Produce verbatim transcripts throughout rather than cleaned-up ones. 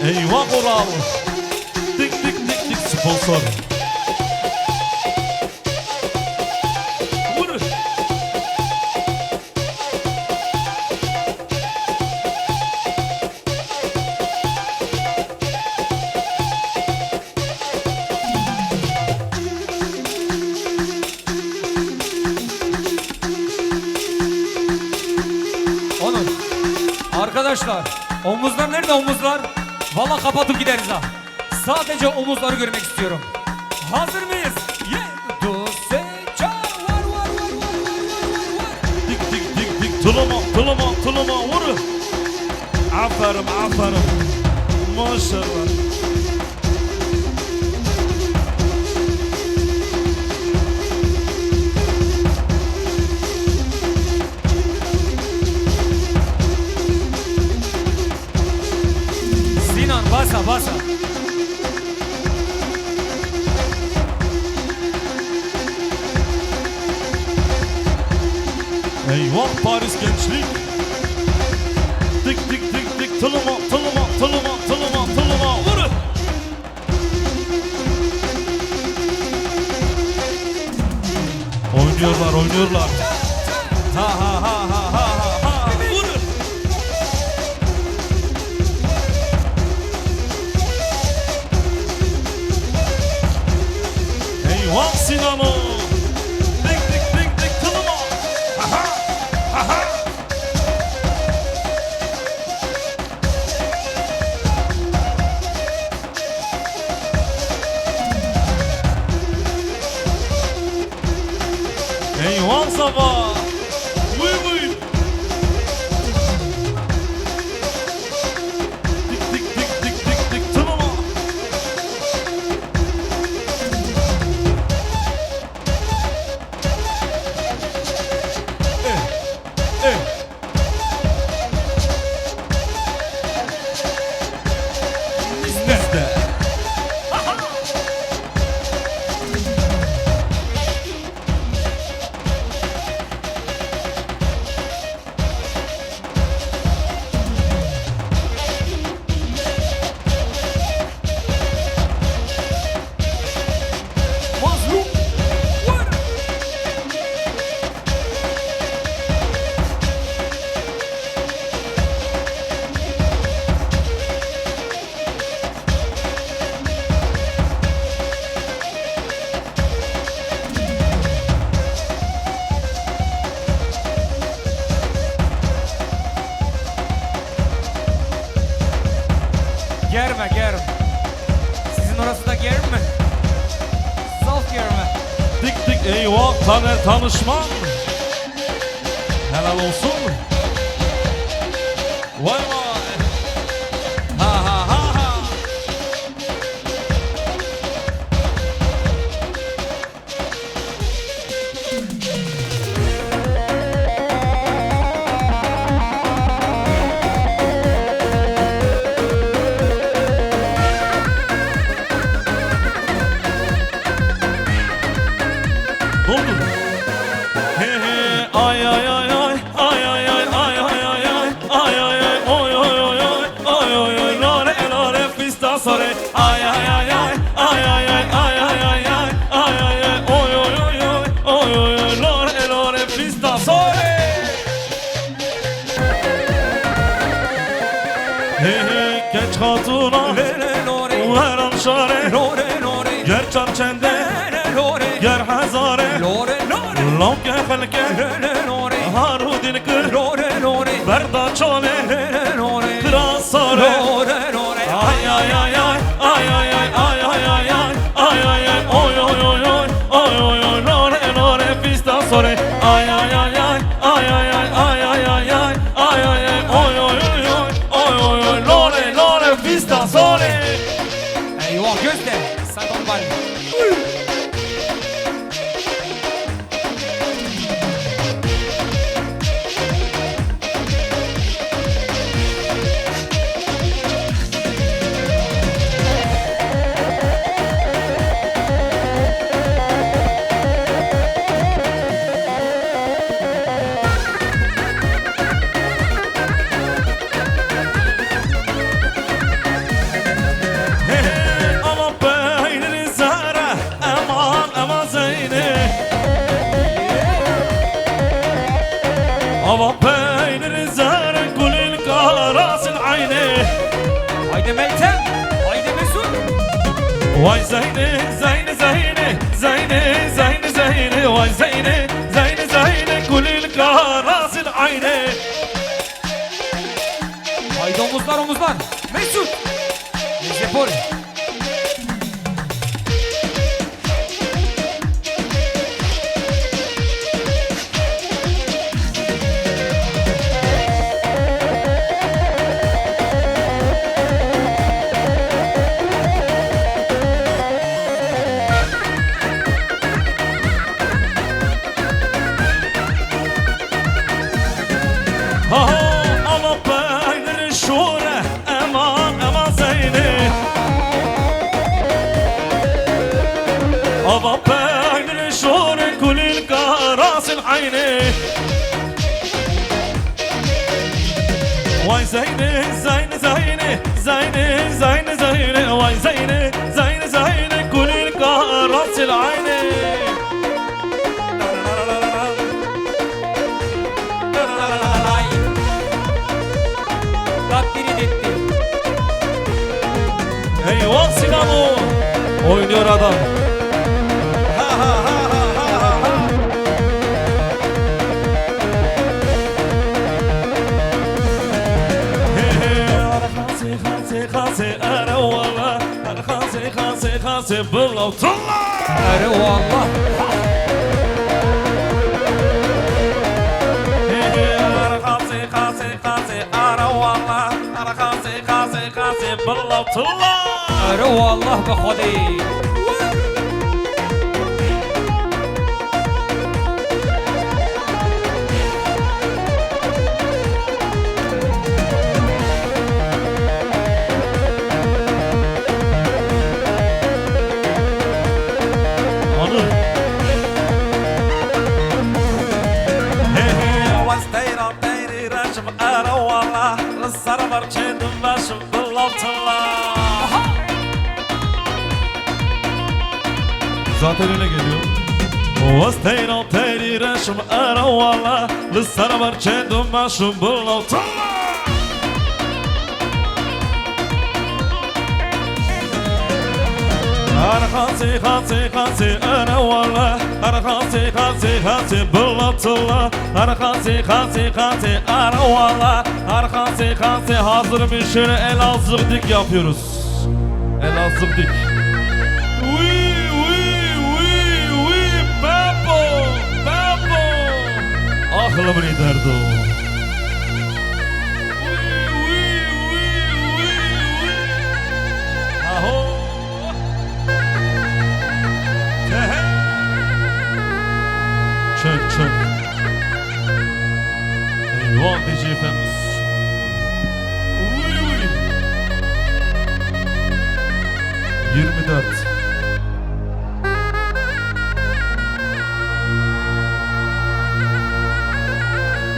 Eyvah Oral. Tik tik tik tik sponsor. Vur. Onur. Arkadaşlar, omuzlar nerede omuzlar? Vallahi kapatıp gideriz ha. Sadece omuzları görmek istiyorum. Hazır mıyız? Ye, du, se, ça, var, var, var. Tik tik tik tik, tuluma, tuluma, tuluma, vur. Aferin, aferin. Maşallah. Sinan, basa, basa. Eyvah Paris gençlik. Tik tik tik tik, tuluma, tuluma, tuluma, tuluma, tuluma. Vur. Oynuyorlar, oynuyorlar. Ha ha ha ha ha ha ha. Vur. Eyvah Sinano. Tik tik tik tik, tuluma. Aha. Aha. Eyvah Sava. Vuy vuy. Tik tik tik tik tik tik tik, tamam. Eh. Eh. Nizde. Mazlum. Germe, germ. Sizin orası da germ mi? Zaf germe. Tik tik, eyvah, Taner Tanışman. Helal olsun. Vay vay. Ha ha ha ha. Doldur. He he, ay ay ay ay, ay ay ay, ay ay ay ay, ay ay ay, oy oy oy oy, oy oy oy, lore lore, fista sore, ay ay ay ay, ay ay ay, ay ay ay ay, ay ay ay, oy oy oy oy, oy oy oy, lore lore, fista sore. Hey hey, genç hatuna, lore lore, weran şare, lore lore, ger çar çende, lore lore, ger hezare, lore lore, lawke xelke, lore lore, harû din kir, lore lore, berda çale, lore lore, kira sare, lore lore, ay ay ay ay, ay ay ay, ay ay ay ay, ay ay ay, oy oy oy oy, oy oy oy, lore lore, fista sore, ay ay ay ay, ay ay ay, ay ay ay ay, ay ay ay, oy oy oy oy, oy oy oy, lore lore, fista sore. Eyvah, göster. Sen onu bari. Vay Zeyne, Zeyne, Zeyne, Zeyne, Zeyne, Zeyne, vay Zeyne, Zeyne, Zeyne, kulîlka ras el eyne. Haydi omuzlar, omuzlar. Mesut. Neyse, Pol. Ha ha, ama peynir şore, eman, eman Zeyne. Ava peynir şore, kulîlka ras el eyne. Vay Zeyne, Zeyne, Zeyne, Zeyne, Zeyne, Zeyne, vay Zeyne, Zeyne, Zeyne, kulîlka ras el eyne. Eyvah Sinano! Oynuyor adam. He he, ara xasê, xasê, xasê, ara wala. Ara xasê, xasê, xasê, bila tilla. Ara wala. He he, ara xasê, xasê, xasê, ara wala. Ara xasê, xasê, xasê, bila tilla. Ara wala be Xwedê. Anır. He he, westeyra teyrî reşm, ara wala, li ser berçê dimeşm. Zaten öyle geliyor. Westeyra teyrî reşm, era wala, li ser berçê dimeşm, bila tilla. Her xasê, xasê, xasê, era wala. Her xasê, xasê, xasê, bila tilla. Her xasê, xasê, xasê, era wala. Her xasê, xasê, hazır mı? Şöyle Elazığ dik yapıyoruz. Elazığ dik. Wî, wî, wî, wî, Bebo, Bebo. Ax li min derdo. Wî, wî, wî, wî, wî. Aho. Çök, çök. Eyvah, D J Efemus. Uy, uy. Yirmi dört.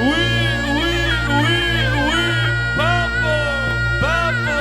Uy, uy, uy, uy. Babo, babo.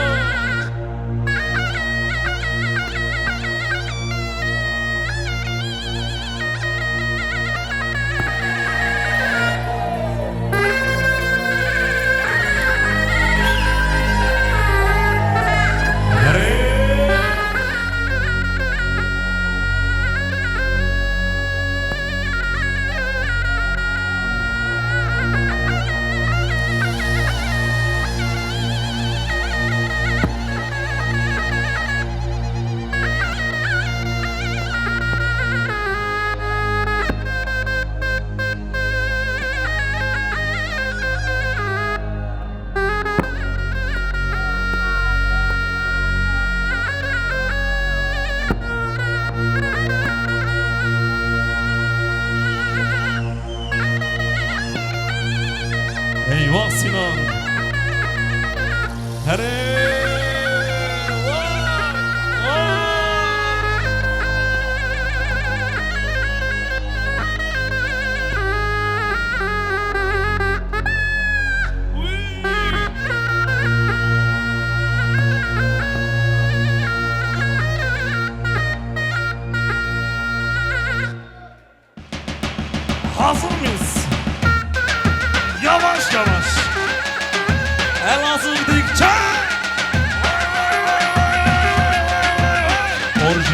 Eyvah Sinan. Herê! Wah! Wah! Wî! Hazır mıyız? Yavaş yavaş. Elazığ dik çek. Vay, vay, vay, vay, vay, vay, vay.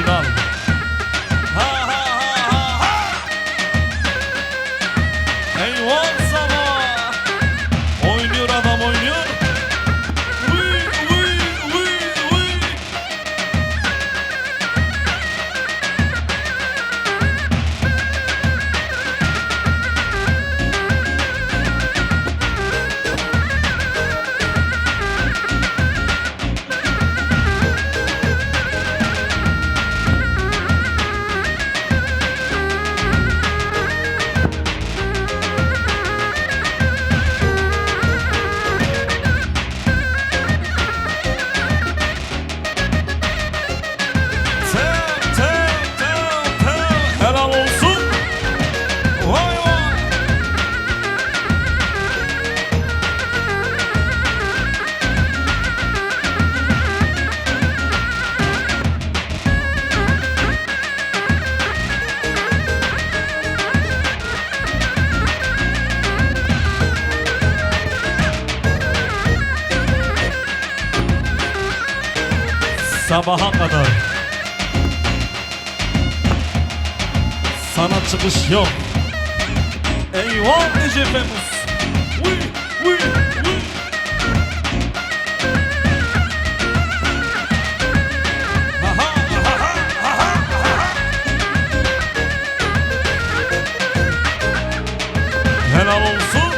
Sabaha kadar. Sana çıkış yok. Eyvah Ece Femus. Uy, uy, uy. Aha, aha, aha, aha. Helal olsun.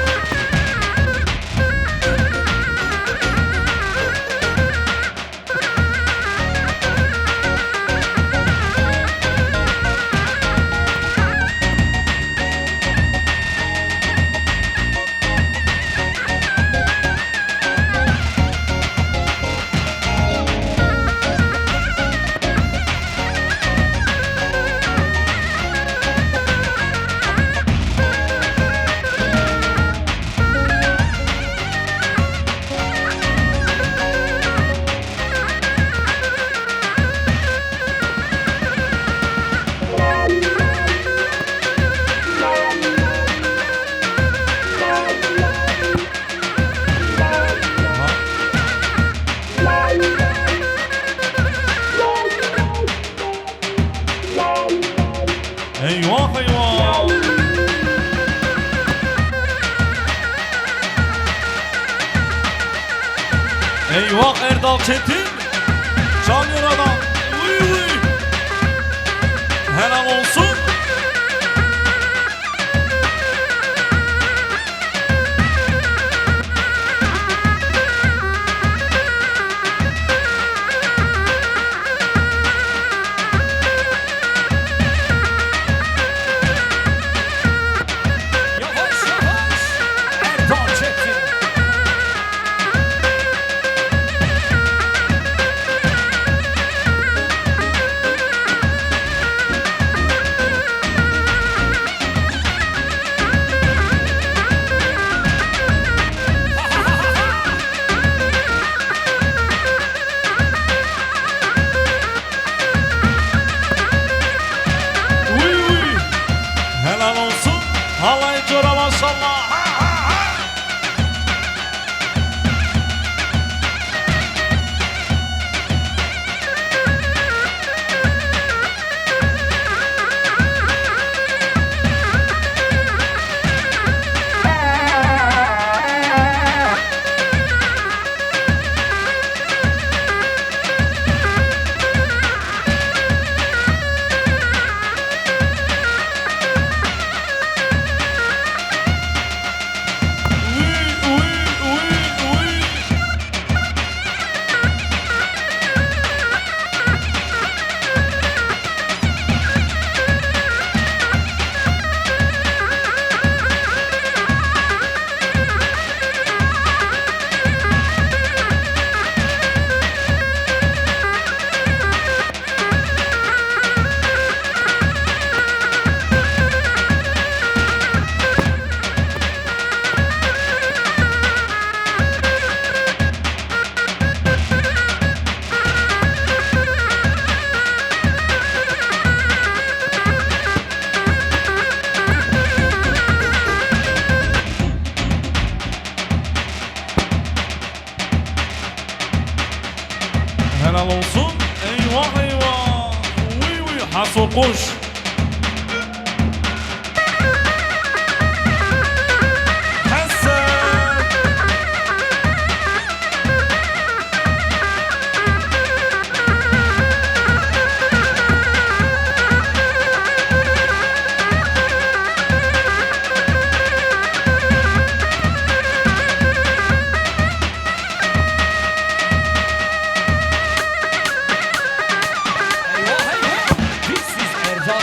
Eyvah, eyvah. Eyvah Erdal Çetin. Çalıyor adam. Uy, uy. Helal olsun. Yavaş yavaş Erdal Çetin. Uy, uy. Helal olsun. Halay cora maşallah. Ha, ha, ha. Helal olsun. Eyvah, eyvah. Uy, uy. Haso koş. Hasan. Eyvah, eyvah. This is Erdal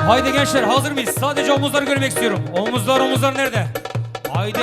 Haydi gençler, hazır mıyız? Sadece omuzları görmek istiyorum. Omuzlar, omuzlar nerede? Haydi.